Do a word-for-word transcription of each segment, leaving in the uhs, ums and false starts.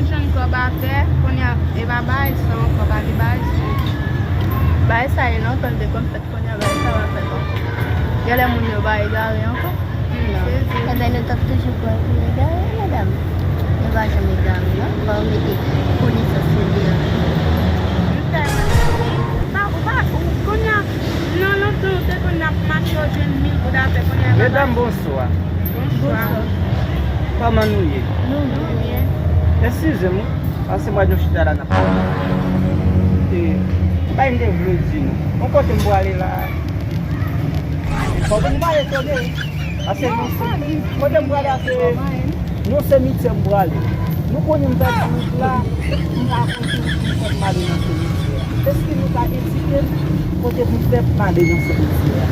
Jwenn kòb atè, kounye a, e pa bagay sa ankò, pa gen bagay sa. Bagay sa e lontan l te konn fèt, kounye a bagay sa pa fèt ankò. Genlè moun yo pa egare ankò. Non. Sezi. Ebyen, nou t ap toujou pran pou egare, medam. Nou pa janm egare, non. Fò w mete konesans yo deyò. M tèlman sezi. Pa, ou pa, ou, kounye a, nan lontan, ou te konn ap mache, w jwenn mil goud atè, kounye a, e pa bagay. Medam, bonswa. Bonswa. Kòman nou ye? Nou byen. Eskize m, wi, paske m wè nou chita la n ap pale. E, bagay m te vle di nou. Yon kote m prale la. Bon, nou pa etone, wi. Paske nou se, kote m prale a se, yon simityè m prale. Nou konnen m pèdi wout la, m pa konn si m fè m ale nan simityè a. Èske nou ka endike m kote pou m fè m ale nan simityè a?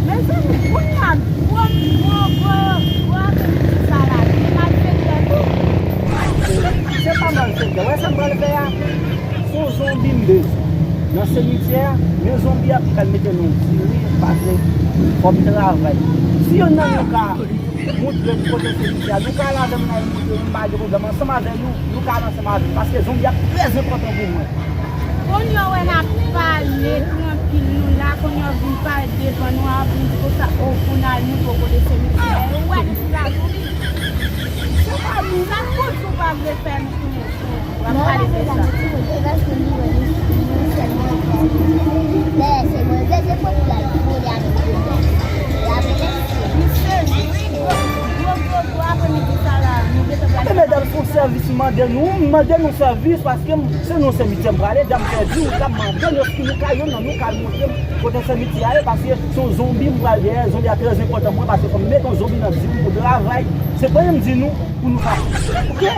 Mezanmi, kounye a, gwo, gwo, gwo, gwo apremidi sa la, gen malfektè tou. Se pa malfektè, wè sa m pral fè a? Se yon zonbi m bezwen nan simityè a, men zonbi a pral mete nou diri, paske fò m travay. Si yonn nan nou ka montre m kote simityè a, nou ka al avè m, n al montre m, m pa gen pwoblèm. Ansanm avè nou, nou ka al ansanm avè m, paske zonbi a trè enpòtan pou mwen. Kounye a w wè n ap pale tranpil, nou la, kounye a w vin pale devan nou, a vin di konsa, o, pou n al montre w kote simityè a. Ou wè nou sou la zonbi. Se pa nou. Sa k pou di w pa vle fè nou tounen? W ap pale de sa. M sezi, wi, gwo, gwo, gwo, gwo apremidi sa la, nou gentan pral. Men medam, se yon sèvis m mande nou, m mande nou sèvis paske m, se nan simityè m prale, dam pèdi, ou t ap mande nou èske nou ka, yonn nan nou ka montre m kote simityè a ye, paske se yon zonbi m pral dèyè, zonbi a trè enpòtan pou mwen, paske fò m mete yon zonbi nan di m pou travay, se pa yon m di nou, pou nou ka. Oke?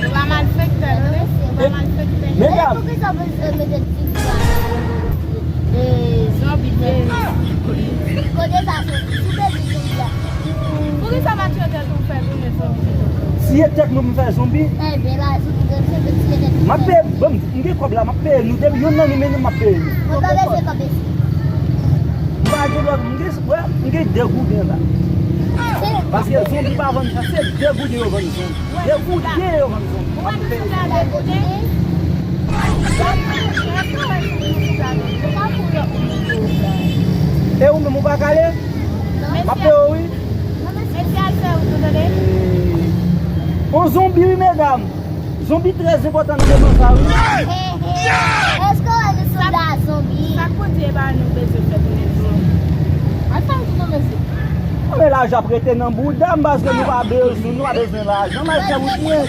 Nou pa malfektè, tande? Nou pa malfektè. Medam. Poukisa w bezwen mete ti bwa? Zonbi, kote sa soti? Sou bebe zonbi a. Poukisa w pa tiye tèt ou fè tounen zonbi? Tiye tèt mwen pou m fè zonbi? Ebyen, la, sou bebe zonbi, tiye tèt ou. M ap peye, bon, m gen kòb la, m ap peye nou. Depi yonn nan nou mennen m, m ap peye nou. Mwen pa bezwen kòb isi. M pa gen lòt, m gen, wè, m gen de gouden la. Paske zonbi pa vann sa, se de gouden yo vann zonbi. De gouden yo vann zonbi. M ap peye. E ou menm ou pa kale? M ap peye w, wi. On zonbi, wi, medam. Zonbi trè enpòtan nan moman sa, wi. Èske w wè nou sou la zonbi? Sa k pou di e pa nou bezwen fè tounen zonbi? Al fè yon ti tounen, mesye. Men lajan ap rete nan bouda m paske nou pa bezwen, nou pa bezwen lajan. M al fè wout mwen.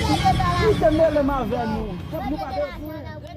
Kite mele m avè nou. Nou pa bezwen.